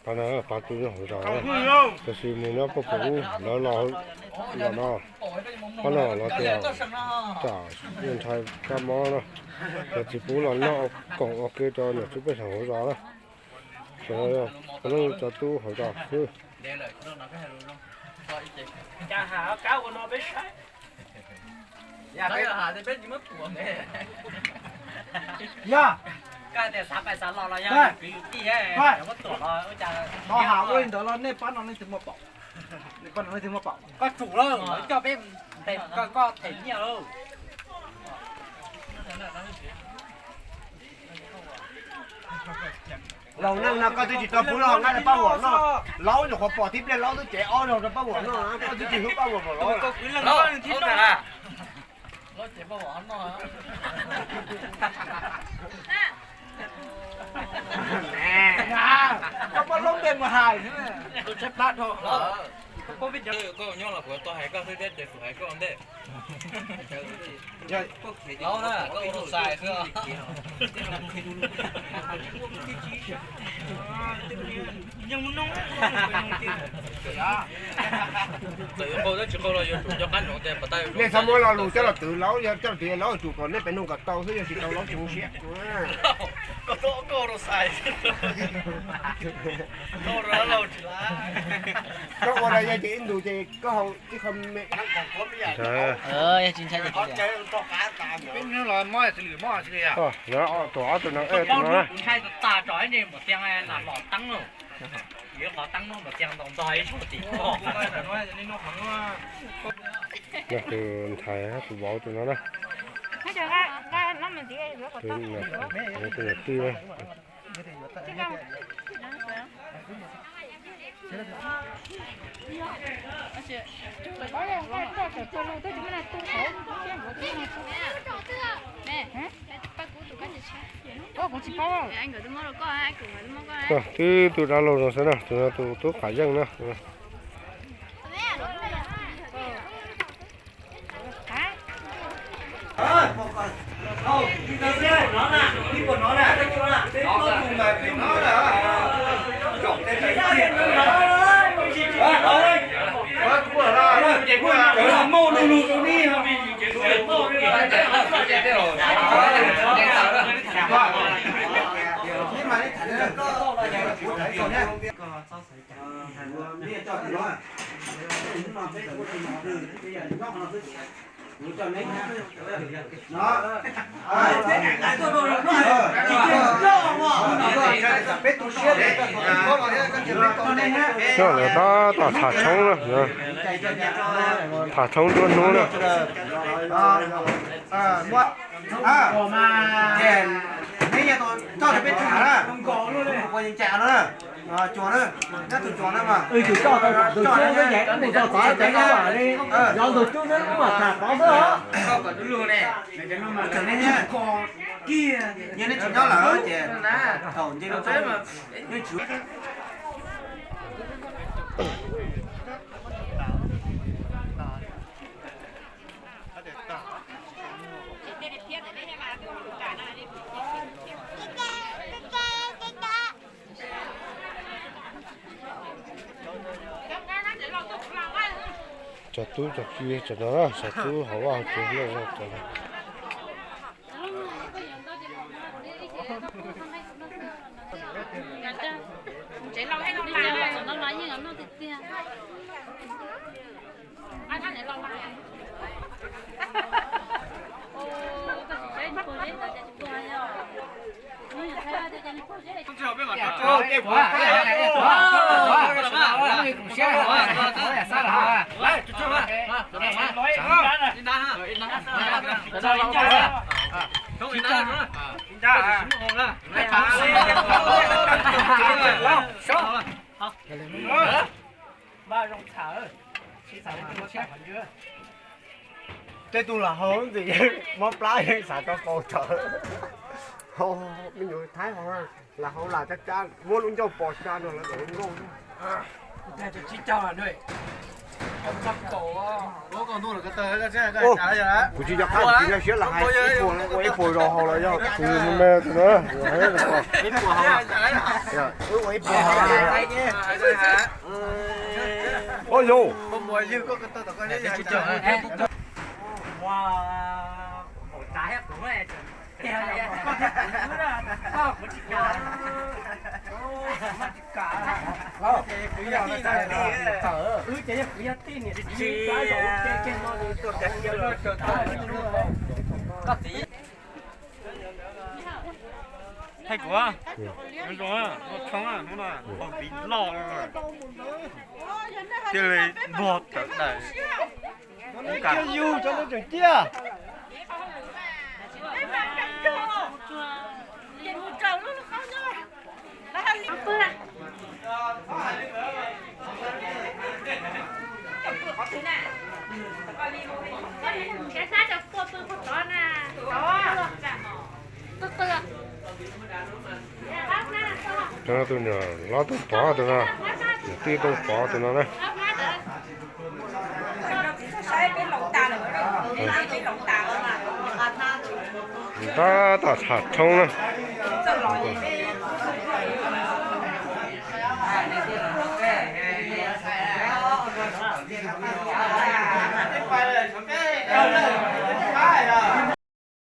Pab no, pab tub nyob hauv zos, tab sis mus nyob puag pem ub, lawv los, los no, pab no los tias tsam ntshai kab mob no, lawv tsis pub los noj koom ua ke rau niam txiv pej xeem hauv zos na. Tam no yog pab no cov tub hauv zos xwb. Ntawd los nej pab no leej twg muaj paum? Nej pab no leej twg muaj paum? Koj tsum lawm, coj peb, koj them nyiaj lawm. Laus neej no koj twb tsis tau pub rau nqaij rau pab vuam noj. Laub nyuam qhuav pom tib pliag laub twb cev ob zaug rau pab vuam noj, koj twb tsis hlub pab vuam npaum laub. Koj pab laub npe mus hais xwb. Koj nyob los kuv tau hais koj xwb thiab ces kuv hais koj ua ntej. Txawm yuav qau thiab tsis qau los yuav tsum nco qab ntsoov tias pas tau. Nej txhob muab lo lus coj los twv laub, yog coj los twv laub yuav tsum kom nej pem nug kom tau xwb, yog tsis tau laub tsis zoo siab. Koj ua no yog ces ib ntus ces koj haus ib qho me. Peb hnub los mob xws li mob xws li. Lawv tus ob tug no, tus no na. Kuv ntshai tas tso ib ntsej muag tiag, lam los teeb lauj. Yuav qhov teeb no mas tiag ntau ntog ib tsoom tim. Yog tus ntxhais tus vauv tus no na. Tus niam tij na. Kuv tsis paub. Twb tus dab laug no xwb na, tus no tus tub Qav Yeej na. Coj lawv tab tom tham tshoob na, tham tshoob nruab hnub na. Ces neb yog tus coj tus peb tham na, ua yeej cai no na, cuag na, neb tus cuag na mas. Tus coj tau tus tub nyaim tus tau txov cov nyob li, yog tus tub neb mus tham tod xwb os. Yog neb tsis nyob lawm ces thaum nce loo neb tsis Cov tub cov ki tam no na, cov tub hauv vaj hauv tsev loj zog tam no. Tej tug lam hau ntxim mob plab yeej xav rau paus tawv. Me nyuam Thaib hau, lam hau lam cab cab muab lub ncauj pos tsa no lawv kom nkauj. Kuv tsis nco qab, kuv tsis nco siab lawm, hais ib puas, ua ib puas zaus hauv los yog. Ua ib puas hauv. Ua yus. Hais kuv, zoo, hnub no haus viv loj, thiaj li luag tawm daim. Yus tso lub tseem ciaj. Tus niam hlob tau pov tus no, niam tij tau pov tus no na. Tab tom tsham thoob na.